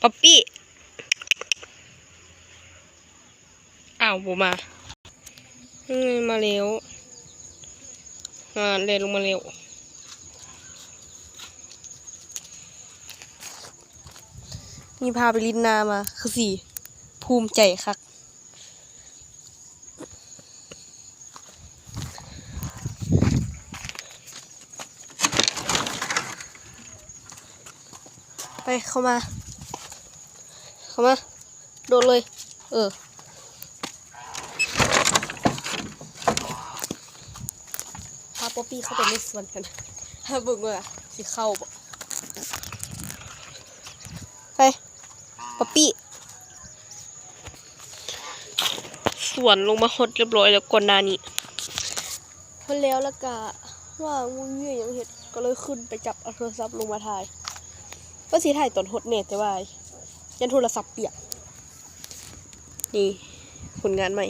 ປັອບປີ້ ອ້າວ ບໍ່ມາ. ເອີ ມາແລ້ວ ອ່າ ແລ່ນລົງມາແລ້ວ. ນີ້ພາໄປຫຼິ້ນນາມາ ຄືຊິພູມໃຈຄັກ. ໄປ ເຂົ້າມາ ເຂົ້າມາ ໂດດເລີຍ. ເອີ ພາປັອບປີ້ເຂົ້າໄປໃນສວນກັນ ຫາເບິ່ງວ່າຊິເຂົ້າບໍ່. ໄປ ປັອບປີ້. ສວນລົງມາຮອດຮຽບຮ້ອຍແລ້ວກ່ອນໜ້ານີ້. ຮອດແລ້ວ ແລ້ວກະວ່າງບໍ່ມີຫຍັງເຮັດ ກໍເລີຍຂຶ້ນໄປຈັບເອົາໂທລະສັບລົງມາຖ່າຍ. ວ່າຊິຖ່າຍຕອນຮອດແດ່ ແຕ່ວ່າຢ້ານໂທລະສັບປຽກ. ນີ້ຜົນງານໃໝ່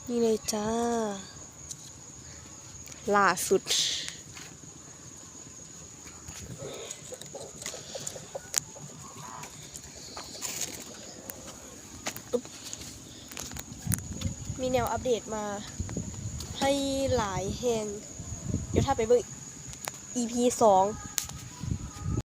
ນີ້ເລີຍຈ້າ. ລ່າສຸດ ມີແນວອັບເດດມາໃຫ້ຫຼາຍແຮງ. ດຽວຖ້າໄປເບິ່ງອີພີສອງ